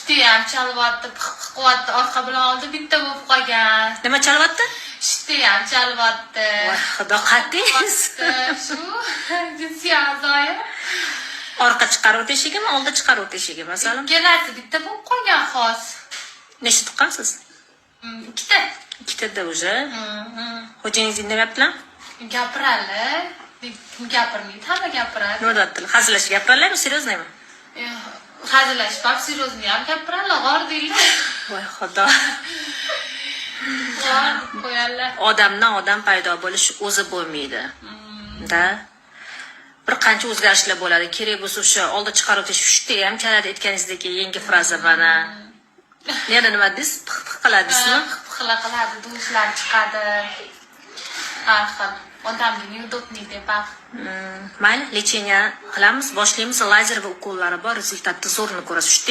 Shitiyam chalyapti, piq piq qilyapti, orqa bilan oldi bitta bo'lib qolgan. Nima chalyapti? Shitiyam chalyapti. Voy Xudo, qatdingiz. Shu jinsiy a'zoyim. Orqa chiqaruv teshigimi, oldi chiqaruv teshigi, masalan? Ikkalasi bitta bo'lib qolgan hozir. Nechta tuqqansiz? Ikkita. Ikkitada уже. Xo'jangiz indamayaptilar? Gapiradi. Kim gapirmaydi? Hamma gapiradi. Nima deyaptilar? Hazillashib gapiradilarmi, серьезный mi? Hazillashib ham, серьезный ham gapiradi, g'or deydi. Voy Xudo. G'or deb qo'yadilar. Odamdan odam paydo bo'lish o'zi bo'lmaydi. Da. Bir qancha o'zgarishlar bo'ladi. Kerak bo'lsa, o'sha oldi chiqarib teshik ham chaladi aytganingizdek, yangi fraza mana. Yana nima dedingiz? Piq piq qiladingizmi? Piq qiladi, dushlar chiqadi. Har xil. Odamga неудобный deb ham. Mayli, лечение qilamiz, boshlaymiz. Lazer va ukollari bor, результат ni zo'rini ko'rasiz. Shutta